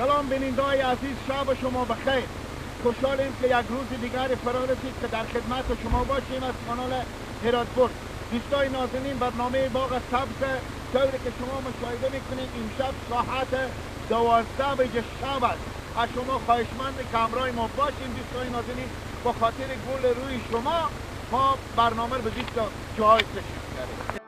سلام بیننده‌های عزیز، شب شما بخیر. خوشحالیم که یک روز دیگر فرا رسید که در خدمت شما باشیم از کانال هرات برد. دوستای نازنین، برنامه باغ سبز طوری که شما مشاهده میکنید امشب ساعت 12 بجه شب است. از شما خواهشمند که همراه ما باشیم دوستای نازنین. با خاطر گل روی شما ما برنامه رو به 20 جای تشریف کردیم.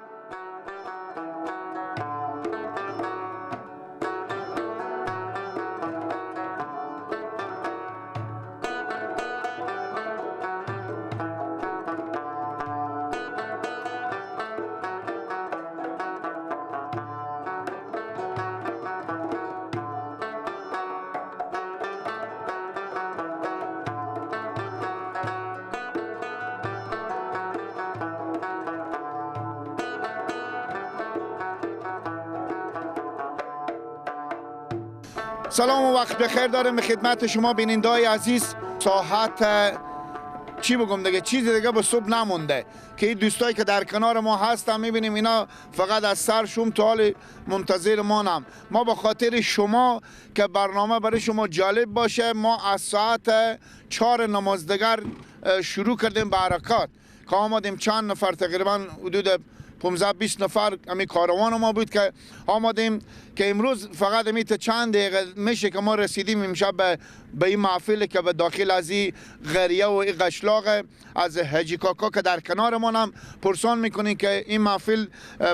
سلام و وقت بخیر دارم به خدمت شما بیننده‌های عزیز. ساعت چی بگم دیگه، چیز دیگه به صبح نمونده که این دوستایی که در کنار ما هستن میبینیم اینا فقط از سر شوم تا حال منتظر مانم. ما به خاطر شما که برنامه برای شما جالب باشه، ما از ساعت 4 نمازدگر شروع کردیم به حرکات که آمدیم چند نفر، تقریبا حدود 15-20 نفر همی کاروان ما بود که آمدیم که امروز فقط همی تا چند دقیقه میشه که ما رسیدیم امشب به این محفل که به داخل از این قریه و این قشلاق از حاجی کاکا که در کنار ما هم پرسان میکنیم که این محفل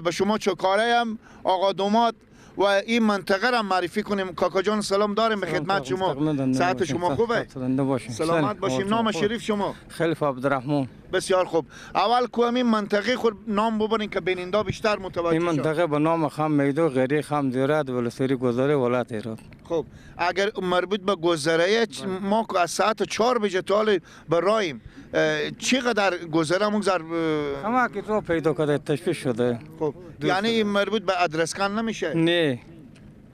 به شما چه کاره هم آقا دوماد و این منطقه را معرفی کنیم. کاکا جان سلام داریم به خدمت شما. صحت شما خوبه؟ سلامت باشیم. نام شریف شما؟ خلیف عبدالرحمن. بسیار خوب. اول کو همین منطقه خود نام ببرین که بیننده بیشتر متوجه این منطقه به نام خم میدو غری خم زیارت ولسوالی گذره ولایت هرات. خب اگر مربوط به گذره ما از ساعت 4 بجه تا حال برایم چقدر گذره مگذر همه که تو پیدا کرده تشویش شده. خب یعنی این مربوط به ادرسکان نمیشه؟ نه.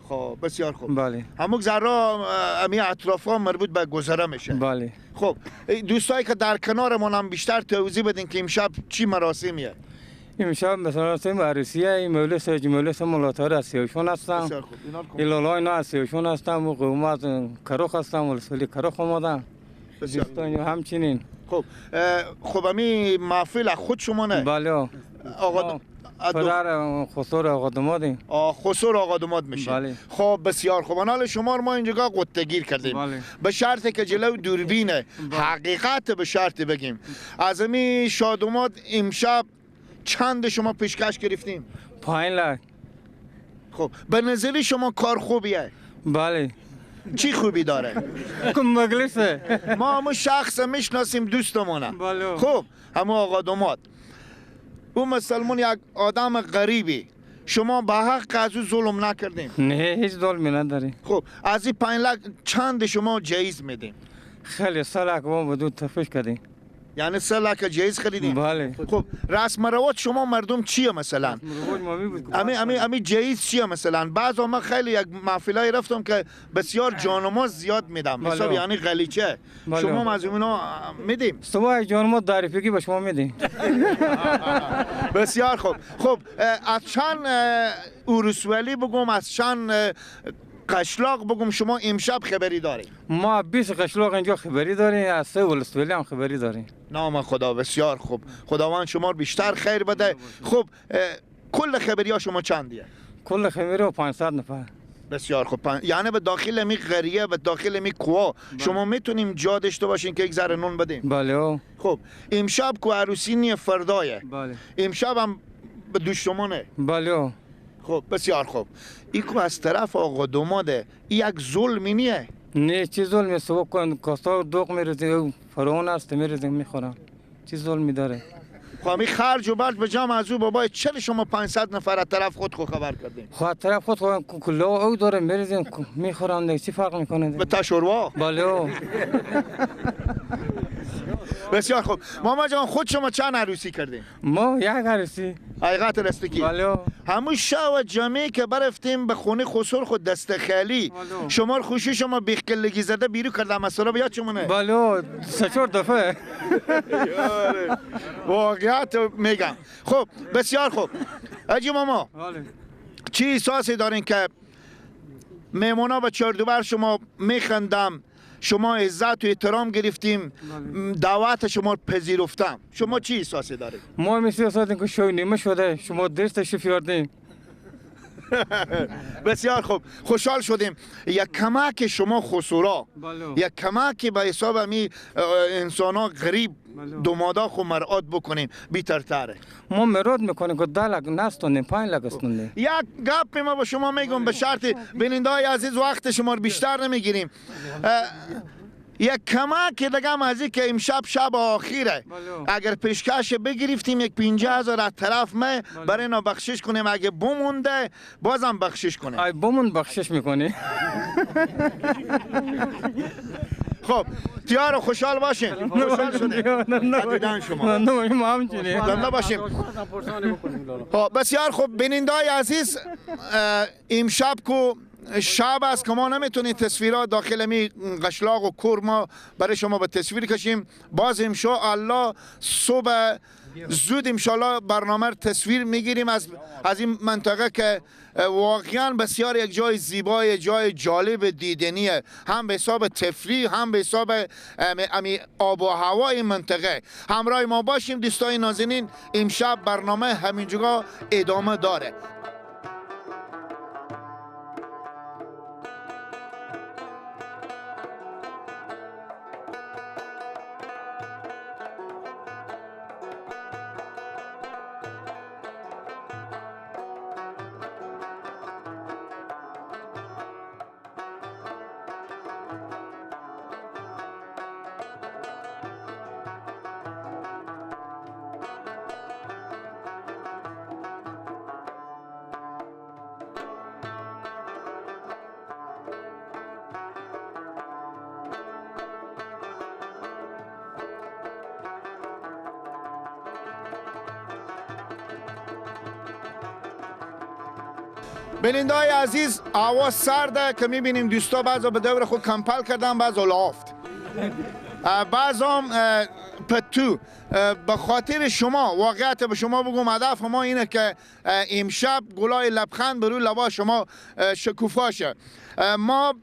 خب بسیار خوب. بله. همون ذره امی اطرافا مربوط به گذره میشه. بله. خب دوستایی که در کنار ما هم بیشتر توضیح بدین که امشب چی مراسمیه؟ امشب مراسم عروسیه، این مولس مولس مولاتار از سیوشون هستن. بسیار خوب. اینا اینا از سیوشون هستن و قومات کروخ هستن، ولسوالی کروخ اومدن. بسیار همچنین. خب خب امی محفل خود شما نه؟ بله. آقا پدر خسرو آقا دامادی. خسرو آقا داماد میشه. بله. خب بسیار خوب. حالا شما ما اینجا قطگیر کردیم. بله. به شرط که جلو دوربینه. بله. حقیقت به شرط بگیم. از امی شادوماد امشب چند شما پیشکش گرفتیم؟ 5 لک. خب به نظر شما کار خوبیه؟ بله. چی خوبی داره؟ مجلسه. ما همون شخص میشناسیم دوستمونه. بله. خب همون آقا داماد او مسلمان یک آدم غریبی، شما به حق از او ظلم نکردیم؟ نه هیچ ظلمی نداریم. خب از این 5 لک چند شما جایز میدیم؟ خیلی 3 لک ما بدون تفش کردیم. یعنی 3 لک جایز خریدیم؟ بله. خب رسم رواج شما مردم چیه مثلا؟ امی امی امی جایز چیه مثلا؟ بعضا من خیلی یک محفلای رفتم که بسیار جانماز زیاد میدم. حساب یعنی غلیچه. بله. شما از اینا میدیم؟ صبح جانماز داریفگی به شما میدیم. بسیار خوب. خب از چند اورسوالی بگم، از چند قشلاق بگم شما امشب خبری داریم؟ ما 20 قشلاق اینجا خبری داریم، از 3 ولسوالی هم خبری داریم. نام خدا. بسیار خوب، خداوند شما بیشتر خیر بده. خب کل خبری ها شما چندیه؟ کل خبری ها 500 نفر. بسیار خوب. یعنی به داخل می قریه، به داخل می کوه شما میتونیم جا داشته باشین که یک ذره نون بدیم؟ بله. خب امشب کو عروسی نیه، فردایه. بله. امشب هم به دوشمانه. بله. خب بسیار خوب. این کو از طرف آقا دوماده، این یک ظلمی نیه؟ نه چی ظلمی، صبح کن کاسا دوغ میریزیم، فرعون است میریزیم میخورن. چی ظلمی داره؟ خب این خرج و برج به جام از او بابای چرا شما 500 نفر از طرف خود خو خبر کردیم؟ خب از طرف خود خو کلا او داره میریزیم میخورن دیگه، چی فرق میکنه؟ به تشوروا؟ بله. بسیار خوب. ماما جان خود شما چند عروسی کردیم؟ ما یک عروسی. حقیقت رستگی. بله. همون شو جمعی که برفتیم به خونه خسرو خود دست خالی. شما خوشی شما بیخکلگی زده بیرو کردم مثلا بیاد چمونه. بله 3-4 دفعه. واقعیت میگم. خب بسیار خوب. حاجی ماما. بله. چی احساسی دارین که مهمونا به چهاردوبر شما میخندم، شما عزت و احترام گرفتیم، دعوت شما پذیرفتم. شما چی احساسی دارید؟ ما هم احساس داریم که شو نیمه شده، شما درست تشریف یاردیم. بسیار خوب، خوشحال شدیم. یک کمک شما خسورا، یک کمک به حساب می انسان ها غریب دومادا خو مرعات بکنیم بیترتره. ما مراد میکنیم که 10 لک نستونیم، 5 لک استونیم. یک گپ ما با شما میگم به شرط بیننده های عزیز وقت شما رو بیشتر نمیگیریم. یک کمک دیگه هم از که امشب شب آخیره، اگر پیشکش بگرفتیم یک 50,000 از طرف ما برای اینا بخشش کنیم، اگه بمونده بازم بخشش کنیم. ای بمون بخشش میکنی. خب تیار خوشحال باشین. خوشحال شدیم دیدن شما. زنده باشیم. خب بسیار خوب بینندای عزیز، امشب کو شب است که ما نمیتونیم تصویرات داخل می قشلاق و کور ما برای شما به تصویر کشیم. باز انشاءالله صبح زود انشاءالله برنامه تصویر میگیریم از این منطقه که واقعا بسیار یک جای زیبای، جای جالب دیدنیه، هم به حساب تفریح هم به حساب آب و هوای منطقه. همراه ما باشیم دوستای نازنین، امشب برنامه همینجا ادامه داره. بیننده‌های عزیز، هوا سرده که میبینیم دوستا بعضا به دور خود کمپل کردن، بعضا لافت، بعضا پتو. به خاطر شما واقعیت به شما بگم، هدف ما اینه که امشب گلای لبخند بر روی لبا شما شکوفا شه. ما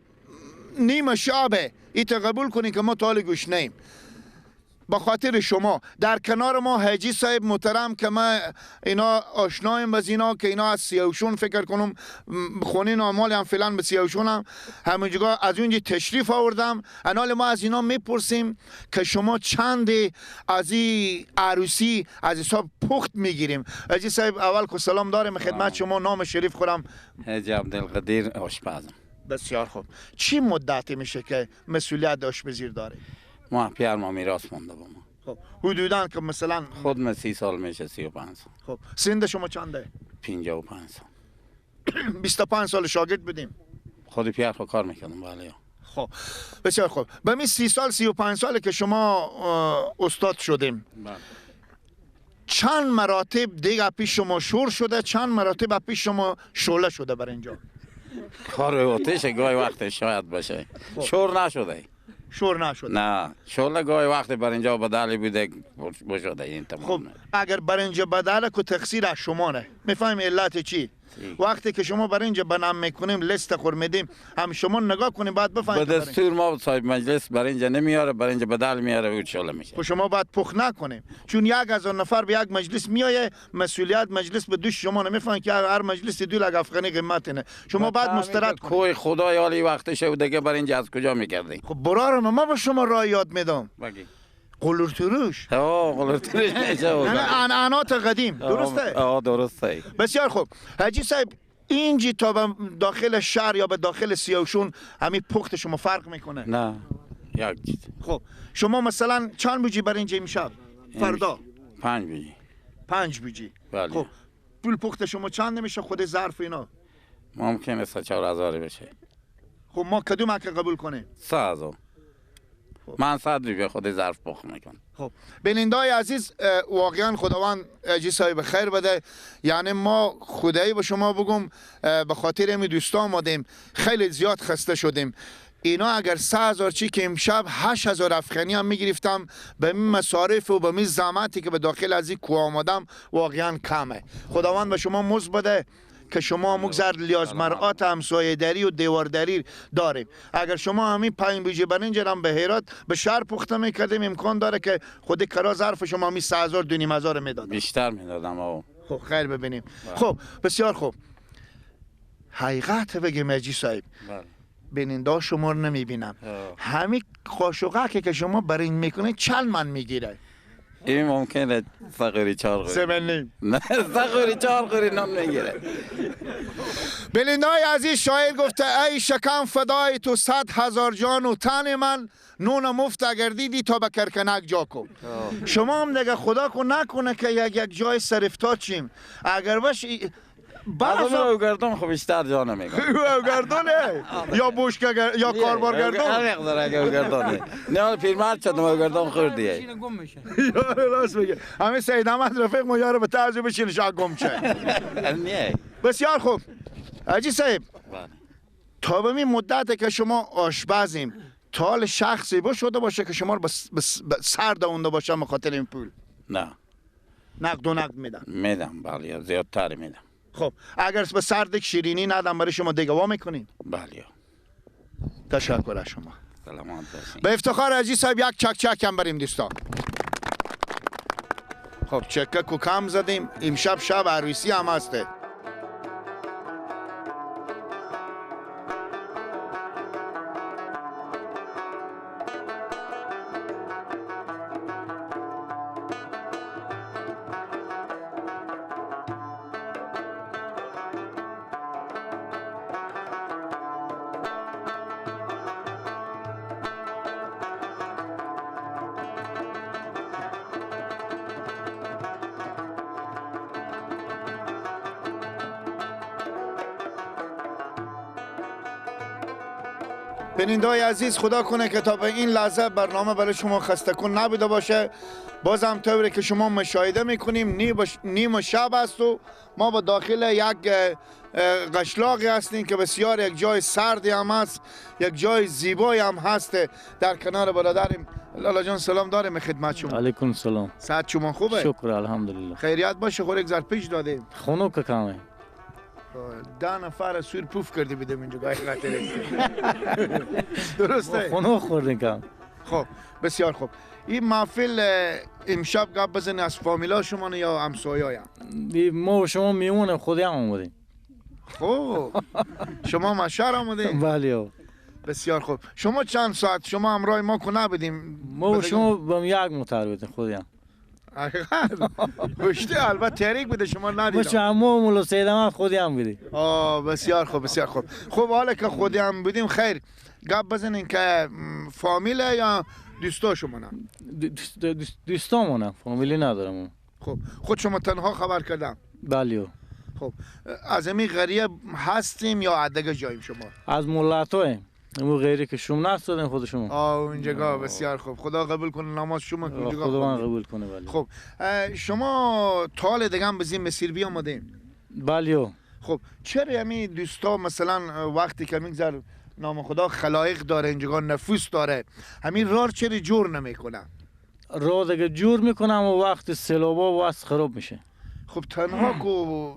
نیم شبه ایت قبول کنیم که ما تال گوش نیم. با خاطر شما در کنار ما حاجی صاحب محترم که ما اینا آشنایم از اینا که اینا از سیاوشون فکر کنم خونه نامال هم فعلا به سیاوشون هم همونجا از اونجا تشریف آوردم. انال ما از اینا میپرسیم که شما چند از این عروسی از حساب پخت میگیریم. حاجی صاحب اول که سلام داریم خدمت شما، نام شریف خورم حاجی عبدالقدیر آشپزم. بسیار خوب، چی مدتی میشه که مسئولیت آشپزی داره؟ ما پیار ما میراث مونده با ما. خب حدوداً که مثلا خود من 30 سال میشه، 35 سال. خب سن شما چنده؟ 55 سال. 25 سال شاگرد بودیم؟ خود پیار خود کار میکردم بله. خب بسیار خوب، به می 30 سال 35 سال که شما استاد شدیم، بله. چند مراتب دیگه پیش شما شور شده، چند مراتب پیش شما شعله شده بر اینجا؟ کار آتش گاهی وقت شاید باشه. شور نشده. شور نشده؟ نه، شعله گاهی وقت برنجا بدل بوده بشده این تمام. خب اگر برنج بدل کو تقصیر از شما نه. میفهمیم علت چی؟ وقتی که شما برنج بنام میکنیم لست خور میدیم، هم شما نگاه کنیم بعد بفهمیم. به دستور ما صاحب مجلس برنج نمیاره، برنج بدل میاره و شعله میشه. خب شما باید پخت نکنیم، چون 1000 نفر به یک مجلس میایه، مسئولیت مجلس به دوش شما نمیفهمن که هر مجلس 2 لک افغانی قیمت اینه. شما بعد مسترد کنید. کوی خدای عالی وقتش و دیگه برنج از کجا میکردین؟ خب برارم ما به شما راه یاد میدم. بگی. قلورتروش. قلورتروش میشه. عنعنات قدیم، درسته؟ درسته. بسیار خوب. حاجی صاحب اینجی تا به داخل شهر یا به داخل سیاوشون همین پخت شما فرق میکنه؟ نه یک چیز. خب شما مثلا چند بوجی بر اینجا امشب؟ فردا؟ 5 بوجی. 5 بوجی. بله. خب پول پخت شما چند نمیشه خود ظرف اینا؟ ممکنه 3-4 هزار بشه. خب ما کدوم که قبول کنیم؟ 3000. من 100 روپیه خود ظرف پخت میکنم. خب بیننده‌های عزیز، واقعا خداوند حاجی صاحب خیر بده. یعنی ما خدایی به شما بگم به خاطر این دوستا آمدیم، خیلی زیاد خسته شدیم. اینا اگر 3000 چی که امشب 8000 افغانی هم میگرفتم، به این مصارف و به این زحمتی که به داخل از این کوه آمدم واقعا کمه. خداوند به شما مزد بده. که شما مگذر لیاز مرآت همسایه داری و دیوارداری داریم. اگر شما همین 5 بوجه برنج هم به هرات به شهر پخته میکردیم، امکان داره که خود کرا ظرف شما می 3000 2500 میدادم، بیشتر میدادم. آقا خب خیر ببینیم. خب بسیار خوب. حقیقت بگیم حاجی صاحب، بیننده شما رو نمیبینم، همین قاشقه که شما برنج میکنید چند من میگیره؟ این ممکنه 3 4 قوری، 3.5، نه 3 4 قوری نان میگیره. بیننده‌های عزیز، شاعر گفته ای شکم فدای تو 100,000 جان و تن من، نون مفت اگر دیدی تا به کرکنک جا کن. شما هم دیگه خدا کو نکنه که یک جای سرفتاد چیم، اگر باش بعض اوگردون خب بیشتر جا نمیگم. اوگردونه یا بوشکه یا کاربارگردون. هر مقدار اگه اوگردونه. نه پیرمرد شدم اوگردون خوردیه. گم میشه. یار راست میگه. همین سید احمد رفیق ما یارو به تعجب بشینه شاید گم شه. نه. بسیار خوب. حاجی صاحب، تا به این مدت که شما آشپزیم، تا شخصی باشه شده باشه که شما رو به سر دونده باشه به خاطر این پول؟ نه. نقد و نقد میدم. میدم بله، زیادتر میدم. خب اگر به سردک شیرینی ندم برای شما دیگه وا میکنیم؟ بله. تشکر از شما. سلامت باشین. به افتخار حاجی صاحب یک چک چک هم بریم دوستان. خب چکه کو کم زدیم، امشب شب عروسی هم هسته. بیننده‌های عزیز، خدا کنه که تا به این لحظه برنامه برای شما خسته کن نبوده باشه. بازم طوری که شما مشاهده میکنیم نیم شب است و ما با داخل یک قشلاقی هستیم که بسیار یک جای سردی هم هست، یک جای زیبایی هم هست. در کنار برادریم لالا جان سلام داریم خدمت شما. علیکم سلام. صحت شما خوبه؟ شکر الحمدلله. خیریت باشه. خور یک ذره پیش دادیم. خنک کمه. 10 نفر سور پوف کردی بدم اینجا گاهی خاطر. درسته؟ خنک خوردیم کم. خب بسیار خوب. این محفل امشب گپ بزنی از فامیلا شما یا همسایه‌ایم؟ ما و شما میمونیم، خودی هم اومدیم. خب شما مشهر آمدین؟ بله. بسیار خوب. شما چند ساعت شما همراه ما کو نبودیم؟ ما و شما با یک موتر بودیم خودی هم. گوشته البته تحریک بوده شما ندیدم. ما مولا سید احمد خودی هم بودیم. آه بسیار خوب بسیار خوب. خب حالا که خودی هم بودیم خیر گپ بزنین که فامیل یا دوستا شما نه؟ دوستامونم، فامیلی ندارم. خب خود شما تنها خبر کردم؟ بله. خب از این غریب هستیم یا عدگه جاییم شما؟ از مولاتویم. امو غیری که شما نستادیم خود شما. آه اونجا بسیار خوب. خدا قبول کنه نماز شما که اونجا. خدا من قبول کنه. بله. خب شما تال دیگه هم بزیم مسیر بیامدیم؟ بله. خب چرا همین دوستا مثلا وقتی که میگذر نام خدا خلایق داره اینجا نفوس داره همین راه چرا جور نمیکنه؟ راه دیگه جور میکنم و وقت سیلابا واسه خراب میشه. خب تنها کو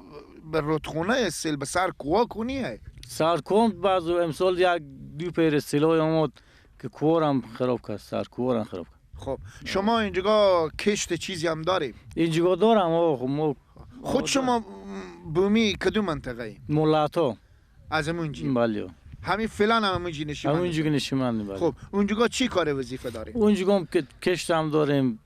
به رودخونه سیل به سر کوه کنیه؟ سر کوه بعض امسال یک دو پیر سیلای آمد که کوارم خراب کرد، سر کوارم خراب کرد. خب شما اینجا کشت چیزی هم داریم؟ اینجا دارم آقا. خب ما خود شما بومی کدوم منطقه ای؟ مولاتو. از اونجی؟ بله. همین فلان هم اونجی نشیمن. همونجی نشیمن. بله. خب اونجا چی کار وظیفه داریم؟ اونجا هم کشت هم داریم،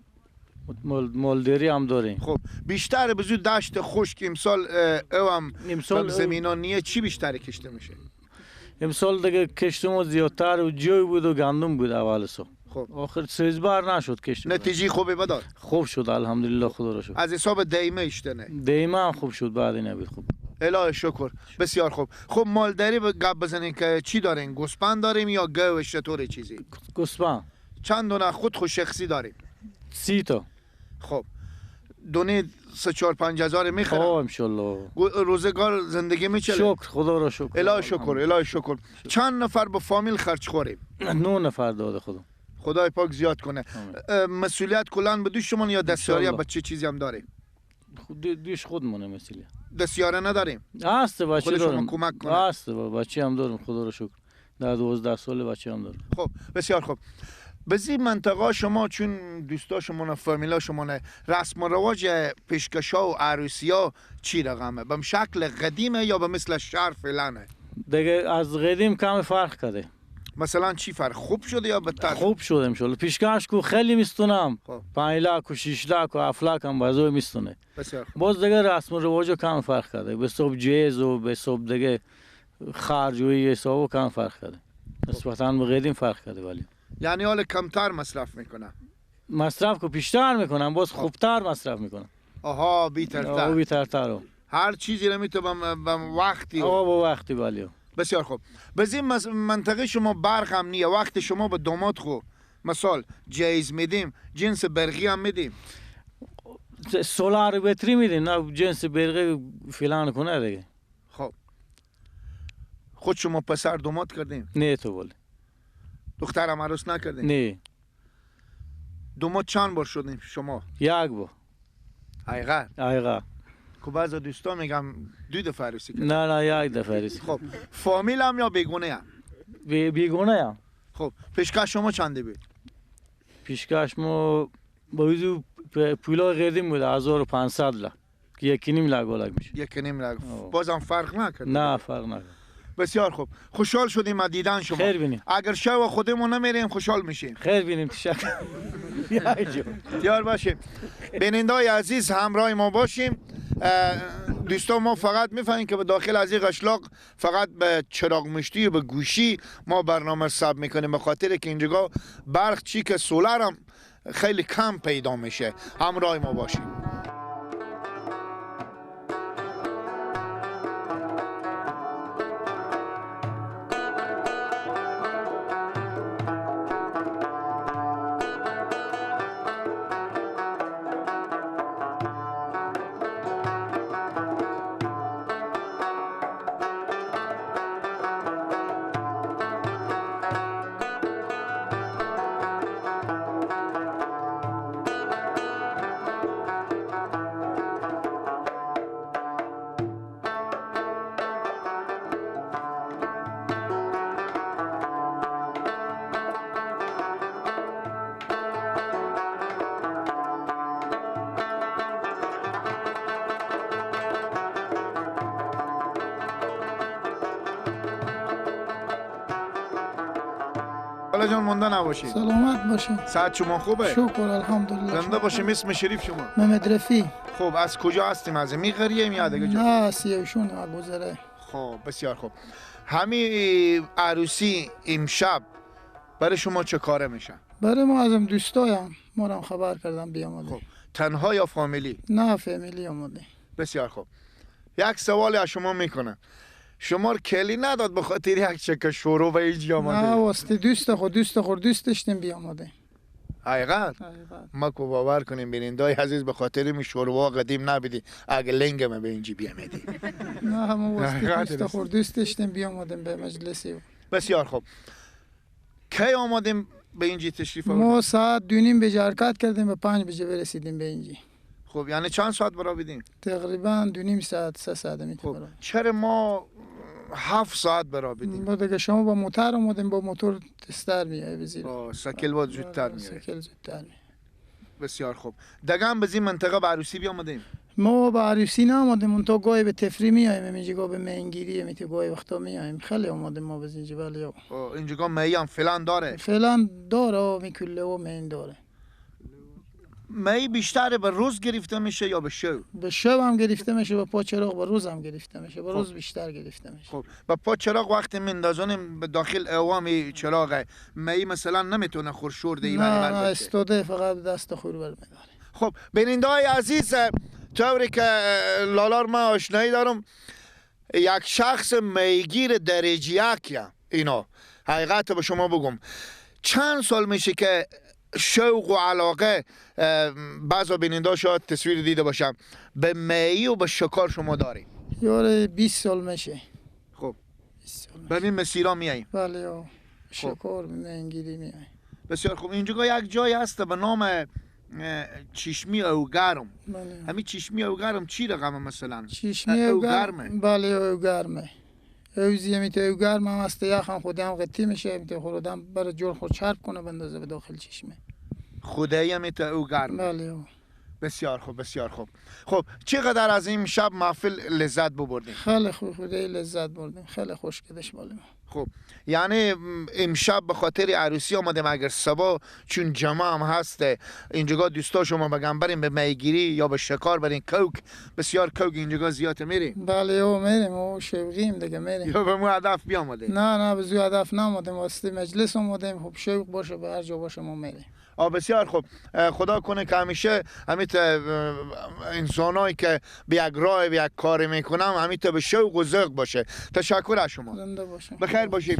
مالداری هم داریم. خب بیشتر به زود دشت خشک امسال او هم امسال زمینا نیه چی بیشتر کشته میشه؟ امسال دیگه کشت ما زیادتر و جوی بود و گندم بود اول سال. خب آخر سیزبر نشد کشت. نتیجه خوبی بداد؟ خوب شد الحمدلله خدا را شکر. از حساب دیمه اشتنه؟ دیمه هم خوب شد، بعد نبود خوب. الهی شکر. بسیار خوب. خب مالداری گپ بزنین که چی دارین؟ گوسفند داریم یا گاو چطور چیزی؟ گوسفند. چند دونه خود خود شخصی داریم؟ 30 تا. خب دونه 3 4 5 هزار میخرم. آه انشالله. روزگار زندگی میچله. شکر خدا را شکر. الهی شکر الهی شکر. چند نفر با فامیل خرج خوریم؟ 9 نفر داده خدا. خدای پاک زیاد کنه. مسئولیت کلا به دوش شما یا دستیاری یا بچه چیزی هم داریم؟ دوش خودمونه مسئولیت. دستیاره نداریم؟ هست بچه دارم. کمک کنه. هست بچه هم دارم خدا رو شکر. در 12 سال بچه هم دارم. خب بسیار خوب. به این منطقه شما چون دوستا شما فامیلا شما رسم و رواج پیشکشا و عروسیا چی رقمه؟ به شکل قدیمه یا به مثل شهر فعلا؟ دیگه از قدیم کم فرق کرده. مثلا چی فرق؟ خوب شده یا بدتر؟ خوب شده امشال. پیشکش کو خیلی میستونم. 5 لاک و 6 لاک و 7 لاک هم بازو میستونه. بسیار خوب. باز دیگه رسم و رواج کم فرق کرده. به صبح جیز و به صبح دیگه خرج و حساب کم فرق کرده. نسبتاً به قدیم فرق کرده ولی. یعنی حال کمتر مصرف میکنم. مصرف کو بیشتر میکنم، باز خوبتر مصرف میکنم. آها بی‌ترتر. بی‌ترتر. هر چیزی رو میتونم به وقتی. آها با وقتی ولی. بسیار خوب. به این منطقه شما برق هم نیه. وقت شما به داماد خو مثال جایز میدیم، جنس برقی هم میدیم. سولار باتری میدیم، نه جنس برقی فلان کنه دیگه. خب. خود شما پسر داماد کردیم؟ نه تو ولی. دخترم عروس نکردیم؟ نه. داماد چند بار شدیم شما؟ یک بار. حقیقت؟ حقیقت. که بعضی دوستا میگم دو دفعه عروسی کردم. نه نه یک دفعه عروسی. خب فامیل هم یا بیگونه هم؟ بیگونه هم. خب پیشکش شما چنده بود؟ پیشکش ما با ویدیو پولا قدیم بود 1500 لک که 1.5 لک گلک میشه. 1.5 لک. بازم فرق نکرد. نه فرق نکرد. بسیار خوب. خوشحال شدیم از دیدن شما. خیر بینیم. اگر شب خودمون نمیریم خوشحال میشیم. خیر بینیم. تشکر. یار باشیم. بینندای عزیز همراه ما باشیم. دوستان ما فقط میفهمیم که به داخل از این قشلاق فقط به چراغ مشتی و به گوشی ما برنامه ثبت میکنیم، به خاطر که اینجا برق چی که سولار هم خیلی کم پیدا میشه. همراه ما باشیم. جان مونده نباشید. سلامت باشید. ساعت شما خوبه؟ شکر الحمدلله. زنده باشیم. اسم شریف شما؟ محمد رفیع. خب از کجا هستیم؟ از می قریه یا دیگه جا؟ نه سیوشون گذره. خب بسیار خوب. همین عروسی امشب برای شما چه کاره میشه؟ برای ما ازم دوستایم ما را خبر کردم بیامده. خب تنها یا فامیلی؟ نه فامیلی آمده. بسیار خوب. یک سوال از شما میکنم. شما کلی نداد به خاطر یک چک شورو و اینجا آمده؟ نه واسطه دوست خود دوست خود دوست داشتیم بیامده. حقیقت؟ ما کو باور کنیم بینندای عزیز به خاطر می شوروا قدیم نبیدی اگه لنگ ما به اینجا بیامدی. نه همون واسطه دوست خود دوست داشتیم بیامدیم به مجلسی. بسیار خوب. کی آمدیم به اینجا تشریف آوردیم؟ ما ساعت 2:30 بجه حرکت کردیم به 5 بجه برسیدیم به اینجا. خب یعنی چند ساعت برا بدیم؟ تقریبا 2.5 ساعت 3 ساعت میتونه. خب چرا ما 7 ساعت برا بدیم؟ با دیگه شما با موتور اومدیم، با موتور تستر میای بزیر. سکل باید زودتر میای. سکل زودتر میای. بسیار خوب. دیگه هم به این منطقه به عروسی بیامدیم؟ ما به عروسی نآمدیم، اون تا گاهی به تفریح میایم، اینجا به مهنگیری میته گاهی وقتا میایم. خیلی اومدیم ما به اینجا. ولی اینجا می هم فعلا داره. فعلا داره، میکله و مین داره. می بیشتر به روز گرفته میشه یا به شب؟ به شب هم گرفته میشه، به پا چراغ به روز هم گرفته میشه، به روز بیشتر گرفته میشه. خب به پا چراغ وقتی میندازونیم به داخل اوامی چراغ می مثلا نمیتونه خورشورده ای نه نه استوده فقط دست خور برمیداره. خب بیننده‌های عزیز، طوری که لالار من آشنایی دارم، یک شخص میگیر درجه یک اینا حقیقت به شما بگم چند سال میشه که شوق و علاقه بعضا بیننده شاید تصویر دیده باشم به می و به شکار شما داریم. یاره 20 سال میشه. خب 20 سال به این مسیرا میاییم. بله شکار مینگیری میاییم. بسیار خوب. اینجا یک جای هست به نام چشمی او گرم. بله. همین چشمی او گرم چی رقم مثلا؟ چشمی او گرمه. بله او گرمه. اوزی میته او گرم هم است، یخ هم خودی هم قطی میشه، میته خودم برای جور خود چرب کنه بندازه به داخل چشمه. خدایی میته او گرمه. بله او. بسیار خوب بسیار خوب. خب چقدر از این شب محفل لذت ببردیم؟ خیلی خوب، خدای لذت بردیم، خیلی خوش گذشت مال ما. خب یعنی امشب به خاطر عروسی آمدیم، اگر صبح چون جمع هم هست اینجا دوستا شما بگم بریم به میگیری یا به شکار بریم کوک، بسیار کوک اینجا زیاد میریم. بله او میریم، او شوقیم دیگه میریم. یا به مو هدف بیامدیم؟ نه نه به زو هدف نامدیم، واسه مجلس اومدیم. خب شوق باشه به هر جا باشه ما میریم. بسیار خوب. خدا کنه که همیشه همیت انسانایی که به یک راه به یک کار میکنم همیت به شوق و ذوق باشه. تشکر از شما. زنده باشیم. بخیر باشیم.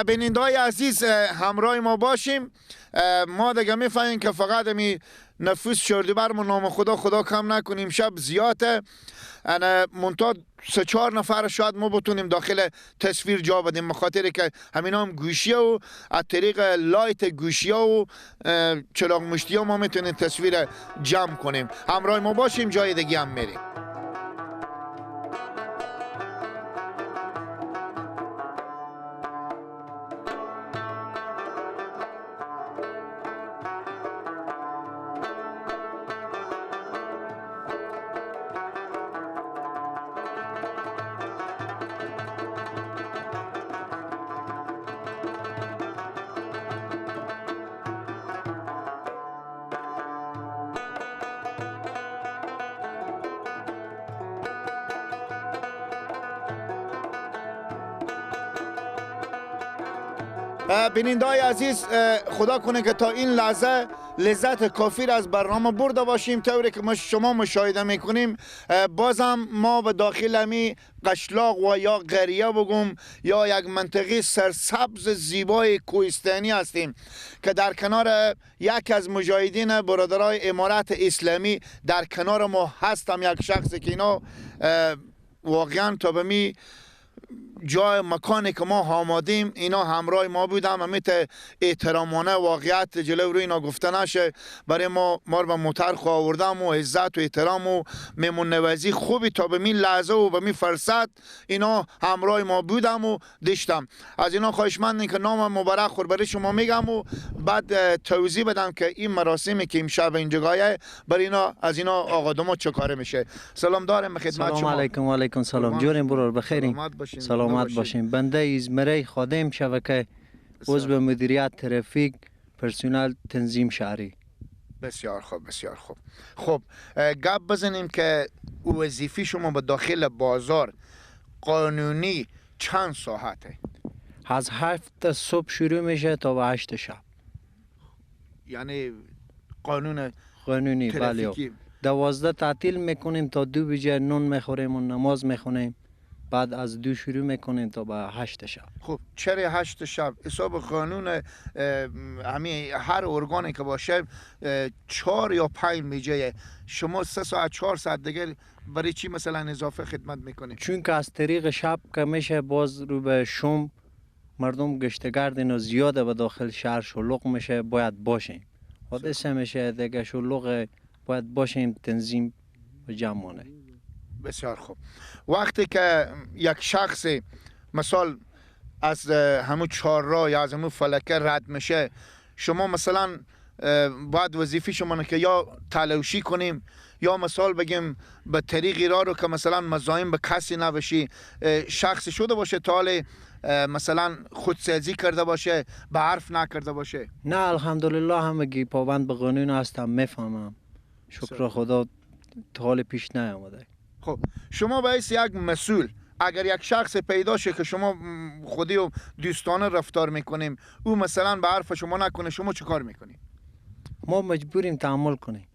بیننده‌های عزیز همراه ما باشیم. ما دیگه میفهمیم که فقط می نفوس شردی برمون نام خدا خدا کم نکنیم، شب زیاده. انا منتها 3-4 نفر شاید ما بتونیم داخل تصویر جا بدیم، بخاطر که همینا هم گوشیه و از طریق light گوشیه و چراغ مشتی ها ما میتونیم تصویر جمع کنیم. همراه ما باشیم، جای دیگه هم میریم. بیننده‌های عزیز خدا کنه که تا این لحظه لذت کافی را از برنامه برده باشیم. طوری که ما شما مشاهده میکنیم بازم ما به داخل همی قشلاق و یا قریه بگم یا یک منطقه سرسبز زیبای کوهستانی هستیم که در کنار یک از مجاهدین برادرای امارت اسلامی در کنار ما هستم، یک شخصی که اینا واقعا تا به می جای مکانی که ما آمادیم اینا همراه ما بودم. همیت احترامانه واقعیت جلو روی اینا گفته نشه، برای ما رو به موتر خو آوردم و عزت و احترام و میمون نوازی خوبی تا به می لحظه و به می فرصت اینا همراه ما بودم و داشتم. از اینا خواهشمندیم که نام مبارک خور برای شما میگم و بعد توضیح بدم که این مراسمی که امشب اینجا برای اینا از اینا آقا دما چه کاره میشه. سلام دارم خدمت شما. سلام علیکم. و علیکم سلام. جوریم برار بخیریم. سلامت باشیم. بنده ازمره خادم شبکه عضو مدیریت ترافیک پرسنل تنظیم شهری. بسیار خوب بسیار خوب. خب گپ بزنیم که وظیفه شما به داخل بازار قانونی چند ساعته؟ از 7 صبح شروع میشه تا به 8 شب. یعنی قانون قانونی بله. 12 تعطیل میکنیم تا 2 بجه نون میخوریم و نماز میخونیم. بعد از 2 شروع میکنیم تا به 8 شب. خب چرا 8 شب؟ حساب قانون همین هر ارگانی که باشه 4 یا 5 بجه، شما 3 ساعت 4 ساعت دیگه برای چی مثلا اضافه خدمت میکنیم؟ چون که از طریق شب که میشه باز رو به شم مردم گشتگرد اینا زیاده به داخل شهر شلوغ میشه، باید باشیم. حادثه میشه دیگه شلوغ، باید باشیم تنظیم و جمع. بسیار خوب. وقتی که یک شخص مثال از همون چهارراه یا از همون فلکه رد میشه، شما مثلا باید وظیفه شما که یا تلوشی کنیم یا مثال بگیم به طریقی را رو که مثلا مزاحم به کسی نباشی، شخص شده باشه تا حال مثلا خودسازی کرده باشه، به حرف نکرده باشه. نه الحمدلله همگی پابند به قانون هستم، میفهمم. شکر خدا تا حال پیش نیامده. خب شما باید یک مسئول، اگر یک شخص پیدا شه که شما خودی و دوستانه رفتار میکنیم، او مثلا به حرف شما نکنه، شما چه کار میکنیم؟ ما مجبوریم تحمل کنیم.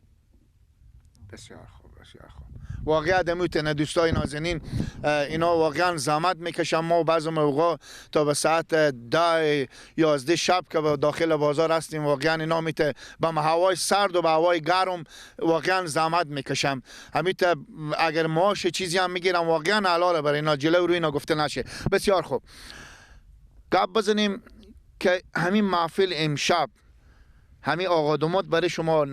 بسیار خوب بسیار خوب. واقعا دموتنه دوستای نازنین، اینا واقعا زحمت میکشن. ما بعض موقع تا به ساعت 10 11 شب که به داخل بازار هستیم، واقعا اینا میته به هوای سرد و به هوای گرم واقعا زحمت میکشم. همیته اگر معاش چیزی هم میگیرم واقعا حلاله برای اینا، جلو روی اینا گفته نشه. بسیار خوب. گپ بزنیم که همین محفل امشب همین آقا دومات برای شما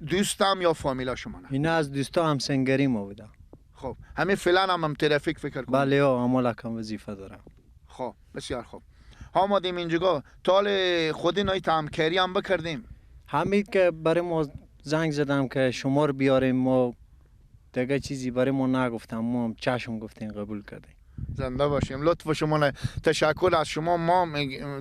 دوستم یا فامیلا شما نه؟ اینا از دوستا هم سنگری ما بوده. خب همین فعلا هم ترافیک فکر کنم. بله ها کم وظیفه دارم. خب بسیار خوب. آمدیم اینجا تال خودی نای همکاری هم بکردیم. همین که برای ما زنگ زدم که شما رو بیاریم، ما دیگه چیزی برای ما نگفتم، ما هم چشم گفتیم قبول کردیم. زنده باشیم، لطف شما نه. تشکر از شما، ما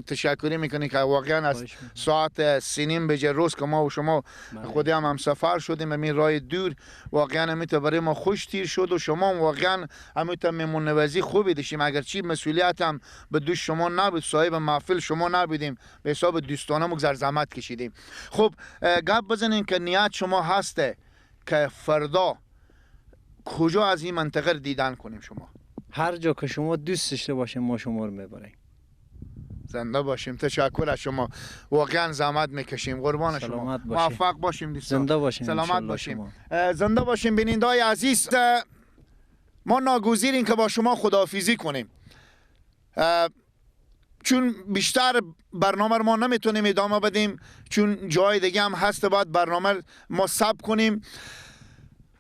تشکری میکنیم که واقعا از ساعت 3:30 بجه روز که ما و شما خودی هم سفر شدیم همین راه دور، واقعا همیتا برای ما خوش تیر شد و شما واقعا همیتا مهمون نوازی خوبی داشتیم. اگرچه مسئولیت هم به دوست شما نبود، صاحب محفل شما نبودیم، به حساب دوستانه مگذر زحمت کشیدیم. خب گپ بزنین که نیت شما هسته که فردا کجا از این منطقه دیدن کنیم شما؟ هر جا که شما دوست داشته باشیم ما شما رو میبریم. زنده باشیم، تشکر از شما، واقعا زحمت میکشیم، قربان شما، موفق باشیم دوستان. زنده باشیم، سلامت باشیم، زنده باشیم. بینندای عزیز، ما ناگزیریم که با شما خداحافظی کنیم، چون بیشتر برنامه رو ما نمیتونیم ادامه بدیم، چون جای دیگه هم هست باید برنامه ما ثبت کنیم.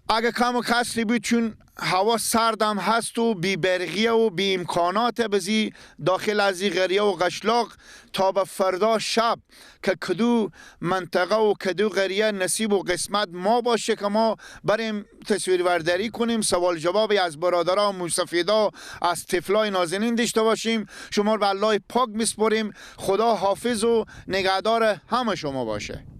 اگه کم و کسری بود، چون هوا سردم هست و بی برقیه و بی امکانات بزی داخل از این قریه و قشلاق، تا به فردا شب که کدو منطقه و کدو قریه نصیب و قسمت ما باشه که ما بریم تصویر ورداری کنیم، سوال جوابی از برادرها و موسفیدا، از طفلای نازنین داشته باشیم. شما رو به الله پاک میسپریم. خدا حافظ و نگهدار همه شما باشه.